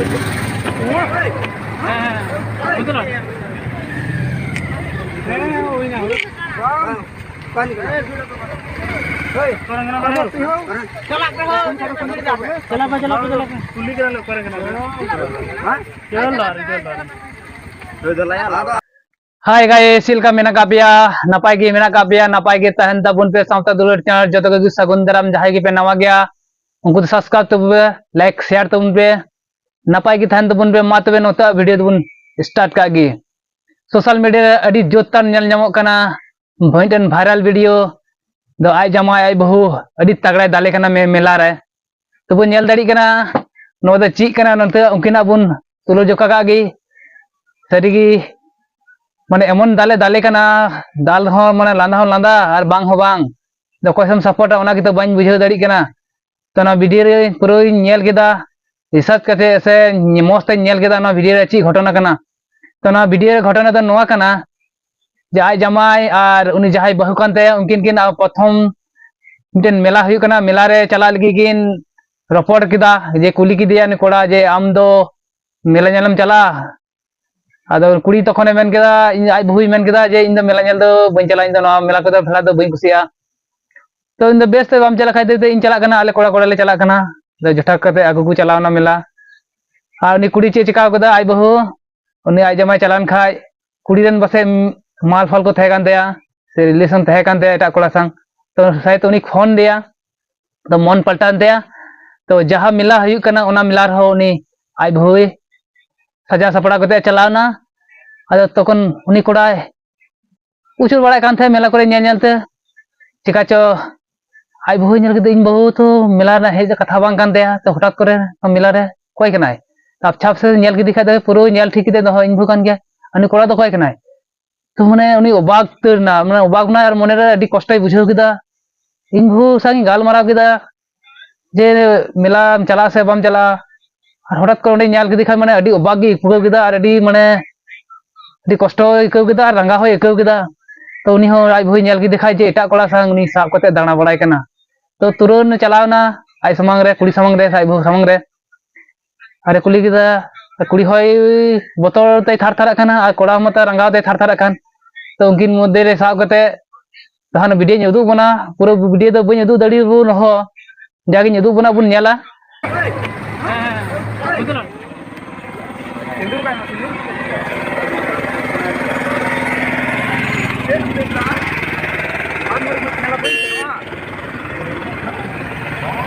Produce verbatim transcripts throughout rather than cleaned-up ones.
Hi guys, ᱪᱮᱫ ᱞᱮᱠᱟ ᱢᱮᱱᱟᱜ ᱟᱠᱟᱫ ᱯᱮᱭᱟ? ᱱᱟᱯᱟᱭ ᱜᱮ ᱢᱮᱱᱟᱜ ᱟᱠᱟᱫ ᱯᱮᱭᱟ? ᱱᱟᱯᱟᱭ ᱜᱮ ᱛᱟᱦᱮᱱ ᱛᱟᱵᱚᱱ ᱯᱮ᱾ ᱥᱟᱶᱛᱟ ᱫᱩᱞᱟᱹᱲ ᱪᱮᱱᱮᱞ ᱡᱚᱛᱚ ᱠᱚᱜᱮ ᱥᱟᱹᱜᱩᱱ ᱫᱟᱨᱟᱢ᱾ ᱡᱟᱦᱟᱸᱭ ᱜᱮᱯᱮ ᱱᱟᱣᱟ ᱜᱮᱭᱟ, ᱩᱱᱠᱩ ᱫᱚ subscribe ᱛᱟᱵᱚᱱ ᱯᱮ, like share ᱛᱟᱵᱚᱱ ᱯᱮ᱾ ᱱᱟᱯᱟᱭ ᱜᱮ ᱛᱟᱦᱮᱱ ᱛᱟᱵᱚᱱ ᱯᱮ᱾ ᱢᱟ ᱛᱚᱵᱮ ᱱᱚᱛᱮ ᱵᱷᱤᱰᱤᱭᱳ ᱫᱚᱵᱚᱱ start ᱠᱟᱜ ᱜᱮ᱾ ᱥᱳᱥᱟᱞ ᱢᱤᱰᱤᱭᱟ ᱨᱮ ᱟᱹᱰᱤ ᱡᱳᱨ ᱛᱟᱨ ᱧᱮᱞ ᱧᱟᱢᱚᱜ ᱠᱟᱱᱟ ᱢᱤᱫᱴᱮᱱ viral video ᱫᱚ, ᱟᱡ ᱡᱟᱢᱟᱭ ᱟᱡ ᱵᱟᱹᱦᱩ ᱟᱹᱰᱤ ᱛᱟᱜᱲᱟᱭ ᱫᱟᱞᱮ ᱠᱟᱱᱟ ᱢᱮ-, ᱢᱮᱞᱟ ᱨᱮ᱾ ᱛᱚᱵᱚ ᱧᱮᱞ ᱫᱟᱲᱮᱭᱟᱜ ᱠᱟᱱᱟ ᱱᱚᱣᱟ ᱫᱚ ᱪᱮᱫ ᱠᱟᱱᱟ, ᱱᱚᱛᱮ ᱩᱱᱠᱤᱱᱟᱜ ᱵᱚᱱ ᱛᱩᱞᱟᱹ ᱡᱚᱠᱷᱟ ᱠᱟᱜ ᱜᱮ᱾ ᱥᱟᱹᱨᱤᱜᱮ ᱢᱟᱱᱮ ᱮᱢᱚᱱ ᱫᱟᱞᱮ ᱫᱟᱞᱮ ᱠᱟᱱᱟ, ᱫᱟᱞ ᱦᱚᱸ ᱢᱟᱱᱮ ᱞᱟᱸᱫᱟ ᱦᱚᱸ ᱞᱟᱸᱫᱟ ᱟᱨ ᱵᱟᱝ ᱦᱚᱸ ᱵᱟᱝ᱾ ᱫᱚ ᱚᱠᱚᱭ ᱥᱮᱢ ᱥᱟᱯᱳᱨᱴᱟ ᱚᱱᱟ ᱜᱮᱛᱚ ᱵᱟᱹᱧ ᱵᱩᱡᱷᱟᱹᱣ ᱫᱟᱲᱮᱭᱟᱜ ᱠᱟᱱᱟ᱾ ᱛᱚ ᱱᱚᱣᱟ ᱵᱷᱤᱰᱤᱭᱳ ᱨᱮ ᱯᱩᱨᱟᱹᱧ ᱧᱮᱞ ᱠᱮᱫᱟ, ᱨᱤᱥᱟᱨᱪ ᱠᱟᱛᱮ ᱥᱮ ᱢᱚᱸᱡᱽ ᱛᱮᱧ ᱧᱮᱞ ᱠᱮᱫᱟ ᱱᱚᱣᱟ ᱵᱷᱤᱰᱤᱭᱳ ᱨᱮ ᱪᱮᱫ ᱜᱷᱚᱴᱚᱱᱟ ᱠᱟᱱᱟ᱾ ᱛᱚ ᱱᱚᱣᱟ ᱵᱷᱤᱰᱤᱭᱳ ᱨᱮ ᱜᱷᱚᱴᱚᱱᱟ ᱫᱚ ᱱᱚᱣᱟ ᱠᱟᱱᱟ ᱡᱮ ᱟᱡ ᱡᱟᱢᱟᱭ ᱟᱨ ᱩᱱᱤ ᱡᱟᱦᱟᱸᱭ ᱵᱟᱹᱦᱩ ᱠᱟᱱ ᱛᱟᱭᱟ, ᱩᱱᱠᱤᱱ ᱠᱤᱱ ᱯᱨᱚᱛᱷᱚᱢ ᱢᱤᱫᱴᱮᱱ ᱢᱮᱞᱟ ᱦᱩᱭᱩᱜ ᱠᱟᱱᱟ, ᱢᱮᱞᱟ ᱨᱮ ᱪᱟᱞᱟᱜ ᱞᱟᱹᱜᱤᱫ ᱠᱤᱱ ᱨᱚᱯᱚᱲ ᱠᱮᱫᱟ᱾ ᱡᱮ ᱠᱩᱞᱤ ᱠᱮᱫᱮᱭᱟ ᱩᱱᱤ ᱠᱚᱲᱟ ᱡᱮ, "ᱟᱢ ᱫᱚ ᱢᱮᱞᱟ ᱧᱮᱞᱮᱢ ᱪᱟᱞᱟᱜᱼᱟ?" ᱟᱫᱚ ᱠᱩᱲᱤ ᱛᱚᱠᱷᱚᱱᱮ ᱢᱮᱱ ᱠᱮᱫᱟ, ᱤᱧ ᱟᱡ ᱵᱟᱹᱦᱩᱭ ᱢᱮᱱ ᱠᱮᱫᱟ ᱡᱮ, "ᱤᱧ ᱫᱚ ᱢᱮᱞᱟ ᱧᱮᱞ ᱫᱚ ᱵᱟᱹᱧ ᱪᱟᱞᱟᱜᱼᱟ, ᱤᱧ ᱫᱚ ᱱᱚᱣᱟ ᱢᱮᱞᱟ ᱠᱚᱫᱚ ᱯᱷᱮᱞᱟ ᱫᱚ ᱵᱟᱹᱧ ᱠᱩᱥᱤᱭᱟᱜᱼᱟ᱾" ᱛᱚ ᱤᱧ ᱫᱚ, "ᱵᱮᱥ, ᱛᱚ ᱵᱟᱢ ᱪᱟᱞᱟᱜ ᱠᱷᱟᱡ ᱫᱚ ᱤᱧ ᱪᱟᱞᱟᱜ ᱠᱟᱱᱟ, ᱟᱞᱮ ᱠᱚᱲᱟ ᱠᱚᱲᱟ ᱞᱮ ᱪᱟᱞᱟᱜ ᱠᱟᱱᱟ᱾" ᱟᱫᱚ ᱡᱚᱴᱷᱟ ᱠᱟᱛᱮ ᱟᱠᱚ ᱠᱚ ᱪᱟᱞᱟᱣ ᱮᱱᱟ ᱢᱮᱞᱟ᱾ ᱟᱨ ᱩᱱᱤ ᱠᱩᱲᱤ ᱪᱮᱫ ᱪᱮᱠᱟᱣ ᱠᱟᱫᱟ, ᱟᱡ ᱵᱟᱹᱦᱩ, ᱩᱱᱤ ᱟᱡ ᱡᱟᱢᱟᱭ ᱪᱟᱞᱟᱣᱮᱱ ᱠᱷᱟᱡ, ᱠᱩᱲᱤ ᱨᱮᱱ ᱯᱟᱥᱮᱡ ᱢᱟᱞ ᱯᱷᱟᱞ ᱠᱚ ᱛᱟᱦᱮᱸ ᱠᱟᱱ ᱛᱟᱭᱟ, ᱥᱮ ᱨᱤᱞᱮᱥᱚᱱ ᱛᱟᱦᱮᱸ ᱠᱟᱱ ᱛᱟᱭᱟ ᱮᱴᱟᱜ ᱠᱚᱲᱟ ᱥᱟᱶ᱾ ᱛᱚ ᱥᱟᱭᱮᱫ ᱩᱱᱤ ᱯᱷᱳᱱ ᱫᱮᱭᱟ, ᱛᱚ ᱢᱚᱱ ᱯᱟᱞᱴᱟᱣᱮᱱ ᱛᱟᱭᱟ᱾ ᱛᱚ ᱡᱟᱦᱟᱸ ᱢᱮᱞᱟ ᱦᱩᱭᱩᱜ ᱠᱟᱱᱟ, ᱚᱱᱟ ᱢᱮᱞᱟ ᱨᱮᱦᱚᱸ ᱩᱱᱤ ᱟᱡ ᱵᱟᱹᱦᱩᱭ ᱥᱟᱡᱟᱣ ᱥᱟᱯᱲᱟᱣ ᱠᱟᱛᱮ ᱪᱟᱞᱟᱣᱱᱟ᱾ ᱟᱫᱚ ᱛᱚᱠᱷᱚᱱ ᱩᱱᱤ ᱠᱚᱲᱟᱭ ᱩᱪᱩᱨ ᱵᱟᱲᱟᱭ ᱠᱟᱱ ᱛᱟᱦᱮᱸᱫ ᱢᱮᱞᱟ ᱠᱚᱨᱮ ᱧᱮᱞ ᱧᱮᱞ ᱛᱮ᱾ ᱪᱮᱠᱟ ᱪᱚ ᱟᱡ ᱵᱟᱹᱦᱩᱭ ᱧᱮᱞ ᱠᱮᱫᱟ, ᱤᱧ ᱵᱟᱹᱦᱩ ᱛᱚ ᱢᱮᱞᱟ ᱨᱮᱱᱟᱜ ᱦᱮᱡ ᱫᱚ ᱠᱟᱛᱷᱟ ᱵᱟᱝ ᱠᱟᱱ ᱛᱟᱭᱟ, ᱛᱚ ᱦᱚᱴᱟᱛ ᱠᱚᱨᱮ ᱢᱮᱞᱟ ᱨᱮ ᱚᱠᱚᱭ ᱠᱟᱱᱟᱭ? ᱟᱯᱪᱷᱟᱯ ᱥᱮ ᱧᱮᱞ ᱠᱮᱫᱮ ᱠᱷᱟᱡ ᱫᱚ ᱯᱩᱨᱟᱹ ᱧᱮᱞ ᱴᱷᱤᱠ ᱠᱮᱫᱟ, ᱫᱚᱦᱚ ᱤᱧ ᱵᱟᱹᱦᱩ ᱠᱟᱱ ᱜᱮᱭᱟ, ᱩᱱᱤ ᱠᱚᱲᱟ ᱫᱚ ᱚᱠᱚᱭ ᱠᱟᱱᱟᱭ? ᱛᱚ ᱢᱟᱱᱮ ᱩᱱᱤ ᱚᱵᱟᱠ ᱩᱛᱟᱹᱨ ᱮᱱᱟ, ᱢᱟᱱᱮ ᱚᱵᱟᱠ ᱮᱱᱟᱭ ᱟᱨ ᱢᱚᱱᱮᱨᱮ ᱟᱹᱰᱤ ᱠᱚᱥᱴᱚᱭ ᱵᱩᱡᱷᱟᱹᱣ ᱠᱮᱫᱟ᱾ ᱤᱧ ᱵᱟᱹᱦᱩ ᱥᱟᱶ ᱤᱧ ᱜᱟᱞᱢᱟᱨᱟᱣ ᱠᱮᱫᱟ ᱡᱮ ᱢᱮᱞᱟᱢ ᱪᱟᱞᱟᱜᱼᱟ ᱥᱮ ᱵᱟᱢ ᱪᱟᱞᱟᱜᱼᱟ, ᱟᱨ ᱦᱚᱴᱟᱛ ᱠᱚᱨᱮ ᱚᱸᱰᱮᱧ ᱧᱮᱞ ᱠᱮᱫᱮ ᱠᱷᱟᱱ ᱢᱟᱱᱮ ᱟᱹᱰᱤ ᱚᱵᱟᱠ ᱜᱮ ᱟᱹᱭᱠᱟᱹᱣ ᱠᱮᱫᱟ ᱟᱨ ᱟᱹᱰᱤ ᱢᱟᱱᱮ ᱟᱹᱰᱤ ᱠᱚᱥᱴᱚᱭ ᱟᱹᱭᱠᱟᱹᱣ ᱠᱮᱫᱟ ᱟᱨ ᱞᱟᱸᱜᱟ ᱦᱚᱸᱭ ᱟᱹᱭᱠᱟᱹᱣ ᱠᱮᱫᱟ᱾ ᱛᱚ ᱩᱱᱤ ᱦᱚᱸ ᱟᱡ ᱵᱟᱹᱦᱩᱭ ᱧᱮᱞ ᱠᱮᱫᱮ ᱠᱷᱟᱡ ᱡᱮ ᱮᱴᱟᱜ ᱠᱚᱲᱟ ᱥᱟᱶ ᱩᱱᱤ ᱥᱟᱵ ᱠᱟᱛᱮ ᱫᱟᱬᱟ ᱵᱟᱲᱟᱭ ᱠᱟᱱᱟ᱾ ᱛᱚ ᱛᱩᱨᱟᱹᱱ ᱪᱟᱞᱟᱣ ᱮᱱᱟ ᱟᱡ ᱥᱟᱢᱟᱝ ᱨᱮ, ᱠᱩᱲᱤ ᱥᱟᱢᱟᱝ ᱨᱮ ᱥᱮ ᱟᱡ ᱵᱟᱹᱦᱩ ᱥᱟᱢᱟᱝ ᱨᱮ᱾ ᱟᱨᱮ ᱠᱩᱞᱤ ᱠᱮᱫᱟ, ᱠᱩᱲᱤ ᱦᱚᱸᱭ ᱵᱚᱛᱚᱨ ᱛᱮᱭ ᱛᱷᱟᱨ ᱛᱷᱟᱨᱟᱜ ᱠᱟᱱᱟ ᱟᱨ ᱠᱚᱲᱟ ᱦᱚᱸ ᱢᱟᱛᱚ ᱨᱟᱸᱜᱟᱣ ᱛᱮᱭ ᱛᱷᱟᱨ ᱛᱷᱟᱨᱟᱜ ᱠᱟᱱ᱾ ᱛᱚ ᱩᱱᱠᱤᱱ ᱢᱚᱫᱽᱫᱷᱮ ᱨᱮ ᱥᱟᱵ ᱠᱟᱛᱮ ᱛᱟᱦᱚᱞᱮ ᱵᱷᱤᱰᱤᱭᱳᱧ ᱩᱫᱩᱜ ᱵᱚᱱᱟ, ᱯᱩᱨᱟᱹ ᱵᱷᱤᱰᱤᱭᱳ ᱫᱚ ᱵᱟᱹᱧ ᱩᱫᱩᱜ ᱫᱟᱲᱮᱭᱟᱵᱚᱱ ᱨᱮᱦᱚᱸ, ᱡᱟᱜᱮᱧ ᱩᱫᱩᱜ ᱵᱚᱱᱟ, ᱵᱚᱱ ᱧᱮᱞᱟ᱾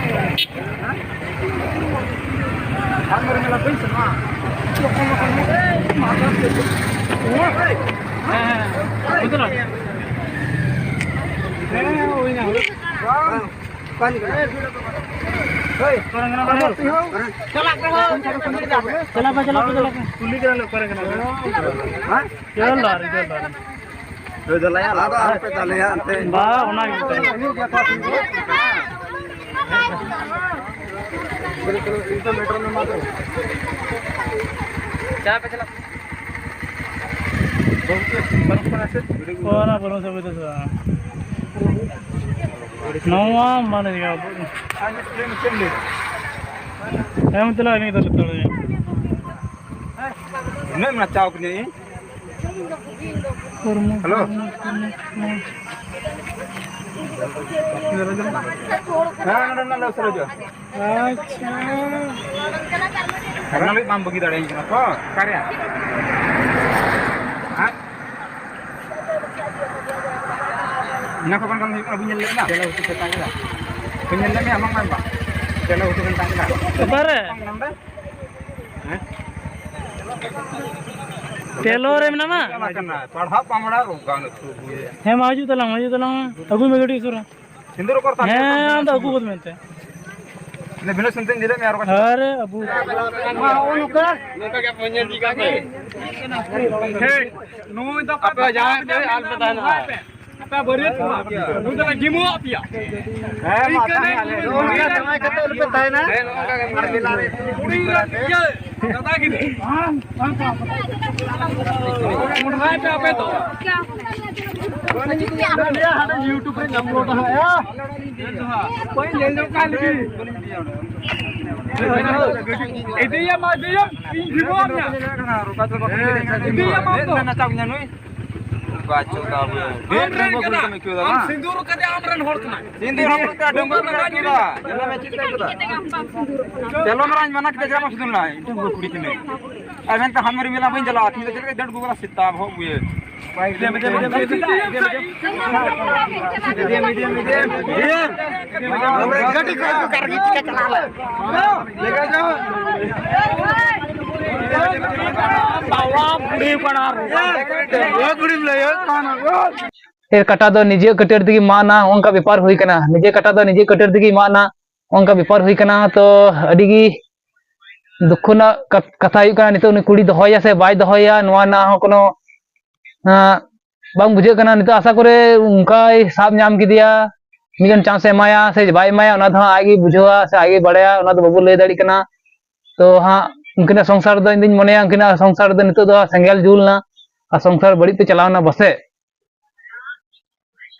ᱚᱠᱟᱱ ᱠᱟᱱᱟ? ᱦᱳᱭ᱾ ᱪᱟᱞᱟᱜ ᱯᱮ, ᱪᱟᱞᱟᱜ ᱯᱮ, ᱪᱟᱞᱟᱜ ᱯᱮ᱾ ᱠᱩᱞᱤ ᱠᱟᱱᱟ ᱞᱮ ᱚᱠᱟᱨᱮ ᱠᱟᱱᱟ ᱯᱮ? ᱦᱮᱸ? ᱪᱚᱞ ᱫᱟᱨᱮ, ᱪᱚᱞ ᱫᱟᱨᱮ᱾ ᱦᱳᱭ, ᱫᱮᱞᱟᱭᱟ, ᱞᱟᱫᱟ ᱟᱨ ᱯᱮ ᱫᱟᱞᱮᱭᱟ ᱮᱱᱛᱮ᱾ ᱵᱟ, ᱚᱱᱟ ᱜᱮ ᱢᱮᱛᱟᱭ᱾ ᱪᱟ ᱯᱮ ᱪᱟᱞᱟᱜ᱾ ᱚᱱᱟ ᱵᱚᱨᱚᱝ ᱥᱮ ᱵᱩᱡᱷᱟᱹᱣ ᱥᱮ ᱵᱟᱝ? ᱱᱚᱣᱟ ᱢᱟᱱᱮ ᱜᱮ ᱟᱵᱚ᱾ ᱮᱢ ᱪᱟᱞᱟᱜ ᱱᱤᱭᱟᱹ ᱫᱚ ᱞᱮᱛᱟᱲ ᱜᱮ᱾ ᱩᱱᱟᱹᱜ ᱮᱢ ᱱᱟᱪᱟᱣ ᱠᱟᱹᱫᱤᱧᱟ ᱤᱧ? ᱦᱚᱲᱢᱚ, ᱦᱮᱞᱳ᱾ ᱦᱚᱲᱢᱚ, ᱦᱚᱲᱢᱚ, ᱦᱚᱲᱢᱚ᱾ ᱦᱮᱸ, ᱱᱚᱰᱮ ᱢᱮᱱᱟᱜ ᱞᱮ ᱩᱥᱟᱹᱨᱟ ᱦᱤᱡᱩᱜᱼᱟ᱾ ᱟᱪᱪᱷᱟ᱾ ᱚᱱᱟ ᱞᱟᱹᱜᱤᱫ ᱵᱟᱢ ᱵᱟᱹᱜᱤ ᱫᱟᱲᱮᱭᱟᱹᱧ ᱠᱟᱱᱟ ᱛᱚ? ᱚᱠᱟᱨᱮ? ᱦᱮᱸ? ᱚᱱᱟ ᱠᱚ ᱵᱟᱝ ᱠᱟᱹᱢᱤ ᱦᱩᱭᱩᱜ ᱠᱟᱱᱟ, ᱵᱟᱹᱧ ᱧᱮᱞ ᱞᱮᱫ ᱠᱟᱱᱟ᱾ ᱪᱮᱫ ᱞᱟᱹᱜᱤᱫ ᱩᱛᱩ ᱯᱮ ᱛᱟᱝ ᱠᱮᱫᱟ? ᱵᱟᱹᱧ ᱧᱮᱞ ᱞᱮᱫ ᱢᱮᱭᱟ, ᱟᱢᱟᱜ ᱢᱟ ᱵᱟᱝ᱾ ᱪᱮᱫ ᱞᱟᱹᱜᱤᱫ ᱩᱛᱩ ᱯᱮ ᱛᱟᱝ ᱠᱮᱫᱟ? ᱚᱠᱟᱨᱮ? ᱵᱟᱝ ᱠᱟᱱᱟ ᱚᱸᱰᱮ? ᱦᱮᱸ? ᱴᱮᱞᱚᱨ ᱨᱮ ᱢᱮᱱᱟᱢᱟ? ᱪᱟᱞᱟᱜ ᱠᱟᱱᱟ, ᱯᱟᱲᱦᱟᱜ ᱵᱟᱢ ᱵᱟᱲᱟᱭᱟ, ᱨᱳᱜᱽ ᱜᱟᱱ ᱟᱹᱛᱩ ᱟᱹᱜᱩᱭᱟ᱾ ᱦᱮᱸ, ᱢᱟ ᱦᱤᱡᱩᱜ ᱛᱟᱞᱟᱝ, ᱦᱤᱡᱩᱜ ᱛᱟᱞᱟᱝ ᱢᱮ᱾ ᱟᱹᱜᱩᱭ ᱢᱮ ᱜᱟᱹᱰᱤ ᱩᱥᱟᱹᱨᱟ᱾ ᱥᱤᱸᱫᱩᱨ ᱚᱠᱚᱨ ᱛᱟᱢ? ᱦᱮᱸ, ᱟᱢ ᱫᱚ ᱟᱹᱜᱩ ᱜᱚᱫ ᱢᱮ ᱮᱱᱛᱮ᱾ ᱤᱱᱟᱹ ᱵᱷᱤᱱᱟᱹ ᱥᱩᱱᱛᱤᱧ ᱤᱫᱤ ᱞᱮᱫ ᱢᱮᱭᱟ ᱟᱨ ᱵᱟᱠᱷᱟᱱ᱾ ᱟᱨᱮ ᱟᱹᱵᱩ᱾ ᱢᱟ, ᱦᱚᱸᱜᱼᱚ ᱱᱚᱝᱠᱟ᱾ ᱱᱚᱝᱠᱟ ᱜᱮ ᱟᱯᱮ ᱧᱮᱞ ᱴᱷᱤᱠᱟ ᱯᱮ᱾ ᱦᱮᱸ, ᱱᱩᱭ ᱫᱚ ᱟᱯᱮ ᱡᱟᱦᱟᱸᱭ ᱯᱮ ᱟᱞ ᱯᱮ ᱛᱟᱦᱮᱱᱟ᱾ ᱟᱯᱮ ᱵᱟᱹᱨᱭᱟᱹᱛ ᱠᱚᱲᱟ, ᱱᱩᱭ ᱫᱚᱞᱮ ᱡᱤᱢᱟᱹᱣᱟᱜ ᱯᱮᱭᱟ᱾ ᱦᱮᱸ, ᱢᱟ ᱛᱟᱦᱮᱸ ᱟᱞᱮ ᱫᱚ ᱚᱱᱠᱟ ᱡᱟᱶᱟᱭ ᱠᱟᱛᱮ ᱟᱞᱚᱯᱮ ᱛᱟᱦᱮᱱᱟ᱾ ᱟᱨ ᱢᱮᱞᱟ ᱨᱮ ᱠᱩᱲᱤ ᱜᱤᱫᱽᱨᱟᱹ ᱤᱭᱟᱹ, ᱫᱟᱫᱟ ᱜᱤᱫᱽᱨᱟᱹ᱾ ᱢᱚᱦᱰᱟᱭ ᱯᱮ ᱟᱯᱮ ᱫᱚ᱾ ᱦᱟᱸᱰᱮ YouTube ᱨᱮ upload ᱦᱟᱸᱜ, ᱭᱟ᱾ ᱵᱟᱹᱧ ᱧᱮᱞ ᱧᱚᱜ ᱠᱟᱱ ᱜᱮ᱾ ᱤᱫᱤᱭᱮᱢ, ᱤᱫᱤᱭᱮᱢ, ᱤᱧ ᱡᱤᱢᱟᱹᱣᱟᱜ ᱢᱮᱭᱟ᱾ ᱤᱫᱤᱭᱮᱢ ᱟᱢ ᱫᱚ᱾ ᱵᱟᱪᱚ ᱫᱟ ᱵᱚᱭᱮ᱾ ᱟᱢ ᱨᱮᱱ ᱠᱟᱱᱟ᱾ ᱟᱢ ᱥᱤᱸᱫᱩᱨ ᱠᱟᱫᱮ ᱟᱢ ᱨᱮᱱ ᱦᱚᱲ ᱠᱟᱱᱟᱭ᱾ ᱥᱤᱸᱫᱩᱨ ᱦᱚᱸ ᱠᱚ ᱰᱩᱝᱜᱩ ᱠᱚ ᱪᱮᱫ ᱠᱟᱫᱟ? ᱧᱮᱞ ᱢᱮ ᱪᱮᱫ ᱠᱟᱫᱟ? ᱪᱚᱞᱚ ᱢᱟᱨᱟᱝ ᱢᱟᱱᱟ ᱠᱮᱫᱟ ᱡᱮ ᱟᱢ ᱥᱤᱸᱫᱩᱨ ᱱᱟᱭ᱾ ᱤᱧ ᱴᱷᱮᱱ ᱠᱩᱲᱤ ᱠᱟᱱᱟᱭ᱾ ᱟᱨ ᱢᱮᱱᱛᱮ ᱦᱟᱱᱢᱟᱨᱤ ᱢᱮᱞᱟ ᱵᱟᱹᱧ ᱪᱟᱞᱟᱜᱼᱟ᱾ ᱛᱤᱦᱤᱧ ᱫᱚ ᱪᱮᱫ ᱞᱮᱠᱟ ᱰᱟᱹᱱ ᱠᱚ ᱠᱟᱱᱟ ᱥᱮᱛᱟ ᱵᱚᱦᱚᱜ ᱵᱚᱭᱮ᱾ ᱜᱟᱹᱰᱤ ᱠᱚ ᱟᱹᱜᱩ ᱠᱟᱨ ᱜᱮ ᱪᱤᱠᱟ ᱪᱟᱞᱟᱣ ᱞᱮ᱾ ᱵᱟᱵᱟ ᱵᱩᱲᱦᱤ ᱯᱟᱲᱟ ᱨᱮ᱾ ᱚᱠᱟ ᱠᱩᱲᱤᱢ ᱞᱟᱹᱭ ᱠᱟᱱᱟ? ᱮ, ᱠᱟᱴᱟ ᱫᱚ ᱱᱤᱡᱮ ᱠᱟᱹᱴᱟᱹᱨ ᱛᱮᱜᱮ ᱢᱟᱜ ᱱᱟ, ᱚᱱᱠᱟ ᱵᱮᱯᱟᱨ ᱦᱩᱭ ᱠᱟᱱᱟ᱾ ᱱᱤᱡᱮ ᱠᱟᱴᱟ ᱫᱚ ᱱᱤᱡᱮ ᱠᱟᱹᱴᱟᱹᱨ ᱛᱮᱜᱮ ᱢᱟᱜ ᱱᱟ, ᱚᱱᱠᱟ ᱵᱮᱯᱟᱨ ᱦᱩᱭ ᱠᱟᱱᱟ᱾ ᱛᱚ ᱟᱹᱰᱤ ᱜᱮ ᱫᱩᱠᱷᱚ ᱨᱮᱱᱟᱜ ᱠᱟᱛ-, ᱠᱟᱛᱷᱟ ᱦᱩᱭᱩᱜ ᱠᱟᱱᱟ, ᱱᱤᱛᱚᱜ ᱩᱱᱤ ᱠᱩᱲᱤ ᱫᱚᱦᱚᱭᱟ ᱥᱮ ᱵᱟᱭ ᱫᱚᱦᱚᱭᱟ, ᱱᱚᱣᱟ ᱨᱮᱱᱟᱜ ᱦᱚᱸ ᱠᱳᱱᱳ, ᱟᱸ, ᱵᱟᱝ ᱵᱩᱡᱷᱟᱹᱜ ᱠᱟᱱᱟ᱾ ᱱᱤᱛᱚᱜ ᱟᱥᱟ ᱠᱚᱨᱮ ᱚᱱᱠᱟᱭ ᱥᱟᱵ ᱧᱟᱢ ᱠᱮᱫᱮᱭᱟ, ᱢᱤᱫᱴᱮᱱ chance ᱮ ᱮᱢᱟᱭᱟ ᱥᱮ ᱵᱟᱭ ᱮᱢᱟᱭᱟ, ᱚᱱᱟ ᱫᱚ ᱦᱟᱸᱜ ᱟᱡ ᱜᱮ ᱵᱩᱡᱷᱟᱹᱣᱟ ᱥᱮ ᱟᱡ ᱜᱮ ᱵᱟᱲᱟᱭᱟ, ᱚᱱᱟ ᱫᱚ ᱵᱟᱵᱚ ᱞᱟᱹᱭ ᱫᱟᱲᱮᱭᱟᱜ ᱠᱟᱱᱟ᱾ ᱛᱚ ᱦᱟᱸᱜ ᱩᱱᱠᱤᱱᱟᱜ ᱥᱚᱝᱥᱟᱨ ᱫᱚ, ᱤᱧ ᱫᱩᱧ ᱢᱚᱱᱮᱭᱟ, ᱩᱱᱠᱤᱱᱟᱜ ᱥᱚᱝᱥᱟᱨ ᱫᱚ ᱱᱤᱛᱚᱜ ᱫᱚ ᱥᱮᱸᱜᱮᱞ ᱡᱩᱞ ᱮᱱᱟ ᱟᱨ ᱥᱚᱝᱥᱟᱨ ᱵᱟᱹᱲᱤᱡ ᱛᱮ ᱪᱟᱞᱟᱣ ᱮᱱᱟ ᱯᱟᱥᱮᱡ᱾